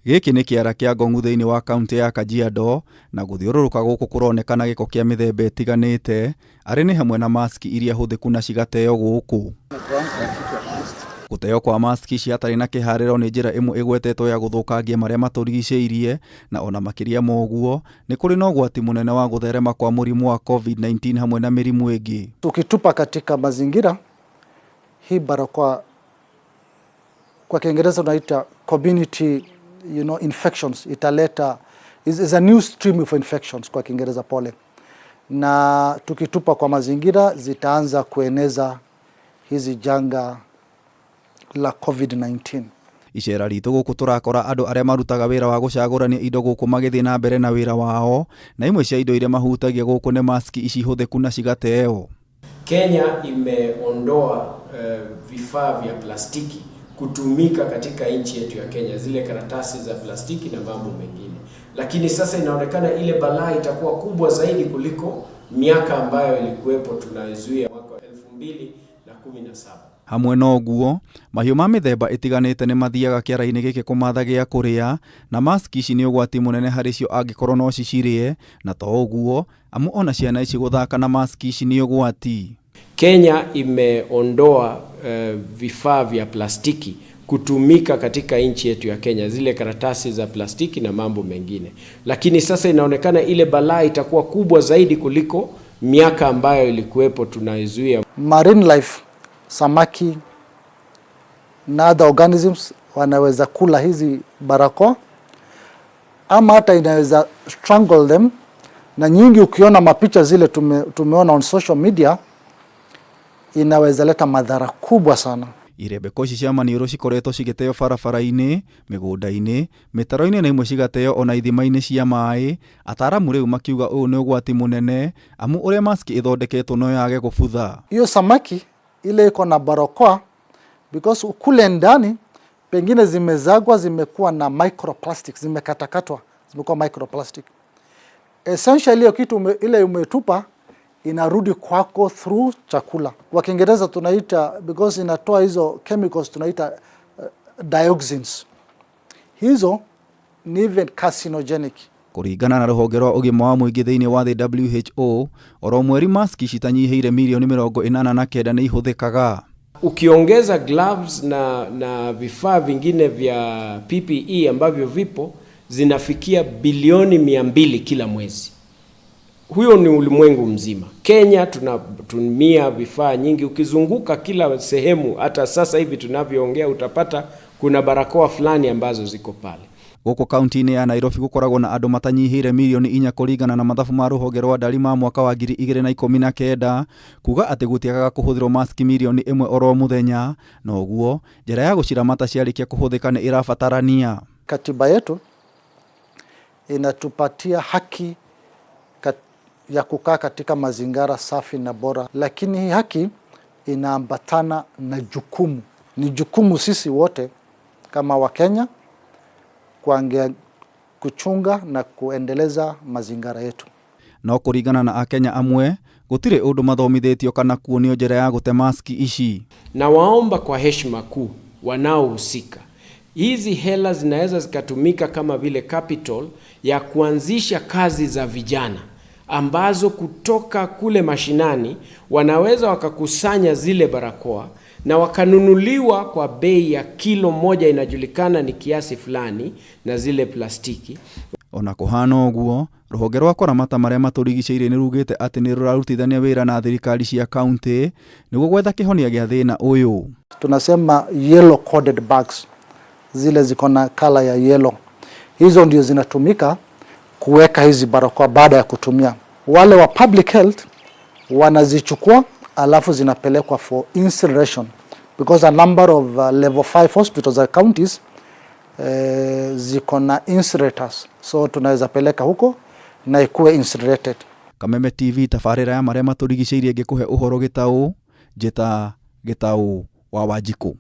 Gĩkĩ nĩ kĩara kĩa Ngong'u thĩinĩ wa kaunti ya Kajiado na gũthiũrũrũka gũkũ kũronekana gĩko kĩa mĩthemba ĩtiganĩte arĩ nĩ hamwe na maski iria hũthĩku na cigateo gũkũ. Gũteo kwa maski ciatarĩ na kĩharĩro nĩ njĩra ĩmwe ĩgwetetwo ya gũthũkangia marĩa matũrigicĩirie na ona makĩria ma ũguo nĩ kũrĩ na ũgwati mũnene wa gũtherema kwa mũrimũ wa COVID-19 hamwe na mĩrimũ ĩngĩ. Tukitupa katika mazingira hii barakoa, kwa Kiingereza tunaita community infections, italeta is a new stream of infections kwa Kiingereza, pole. Na tukitupa kwa mazingira zitaanza kueneza hizi janga la COVID-19. Icera ritũ gũkũ tũrakora andũ arĩa marutaga wĩra wa gũcagũrania indo gũkũ magĩthiĩ na mbere na wĩra wao na imwe cia indo iria mahutagia gũkũ nĩ maski ici hũthĩku na cigateo. Kenya imeondoa vifaa vya plastiki kutumika katika nchi yetu ya Kenya, zile karatasi za plastiki na mambo mengine, lakini sasa inaonekana ile balaa itakuwa kubwa zaidi kuliko miaka ambayo ilikuwepo tunaizuia mwaka wa 2017. Hamwe na ũguo mahiũ ma mĩthemba ĩtiganĩte nĩ mathiaga kĩara-inĩ gĩkĩ kũmatha gĩa kũrĩa na maski ici nĩ ũgwati mũnene harĩ cio angĩkorwo no cicirĩe na to ũguo amu ona ciana ici gũthaka na maski ici nĩ ũgwati. Kenya imeondoa vifaa vya plastiki kutumika katika nchi yetu ya Kenya, zile karatasi za plastiki na mambo mengine, lakini sasa inaonekana ile balaa itakuwa kubwa zaidi kuliko miaka ambayo ilikuwepo tunaizuia. Marine life, samaki na other organisms wanaweza kula hizi barakoa ama hata inaweza strangle them, na nyingi ukiona mapicha zile tumeona on social media inaweza leta madhara kubwa sana. Irembeko ici cia maniũrũ cikoretwo cigĩteo barabara-inĩ, mĩgũnda-inĩ, mĩtaro-inĩ na imwe cigateo ona ithima-inĩ cia maĩ. Ataaramu rĩu makiuga ũyũ nĩ ũgwati mũnene amu ũrĩa maski ĩthondeketwo no yage gũbutha. Hiyo samaki ile iko na barakoa, because kule ndani pengine zimezagwa, zimekuwa na microplastic, zimekatakatwa, zimekuwa microplastic. Essentially hiyo kitu ile umetupa inarudi kwako through chakula. Kwa Kiingereza tunaita, because inatoa hizo chemicals tunaita dioxins. Hizo ni even carcinogenic. Kũringana na rũhonge rwa ũgima wa mũingĩ thĩinĩ wa thĩ WHO, oro mweri maski citanyihĩire mirioni 89 nĩ ihũthĩkaga. Ukiongeza gloves na vifaa vingine vya PPE ambavyo vipo zinafikia bilioni 200 kila mwezi. Huyo ni ulimwengu mzima. Kenya tunatumia vifaa nyingi, ukizunguka kila sehemu, hata sasa hivi tunavyoongea utapata kuna barakoa fulani ambazo ziko pale. Gũkũ kaunti-inĩ ya Nairobi gũkoragwo na andũ matanyihĩire mirioni 4 kũringana na mathabu ma rũhonge rwa ndari ma mwaka wa 2019 kuga atĩ gũtiagaga kũhũthĩrwo maski mirioni 1 oro mũthenya na ũguo njĩra ya gũciramata ciarĩkia kũhũthĩka nĩ ĩrabatarania. Katiba yetu inatupatia haki ya kukaa katika mazingira safi na bora, lakini hii haki inaambatana na jukumu. Ni jukumu sisi wote kama Wakenya kuchunga na kuendeleza mazingira yetu. No kũringana na Akenya amwe gũtirĩ ũndũ mathomithĩtio kana kuonio njĩra ya gũte maski ici. Na waomba kwa heshima kuu wanaohusika, hizi hela zinaweza zikatumika kama vile capital ya kuanzisha kazi za vijana ambazo kutoka kule mashinani wanaweza wakakusanya zile barakoa na wakanunuliwa kwa bei ya kilo moja inajulikana ni kiasi fulani na zile plastiki. Ona kũhana ũguo, rũhonge rwa kũramata marĩa matũrigicĩirie nĩ rugĩte atĩ nĩ rũrarutithania wĩra na thirikari cia kaunti nĩguo gwetha kĩhonia gĩa thĩna ũyũ. Tunasema yellow coded bags, zile ziko na color ya yellow, hizo ndio zinatumika kuweka hizi barakoa baada ya kutumia. Wale wa public health wanazichukua alafu zinapelekwa for incineration because a number of level 5 hospitals or counties ziko na incinerators, so tunaweza peleka huko na ikuwe incinerated. Kameme TV tabarĩra ya marĩa matũrigicĩirie ngĩkũhe ũhoro gĩtaũ njĩta Gĩtaũ wa Wanjikũ.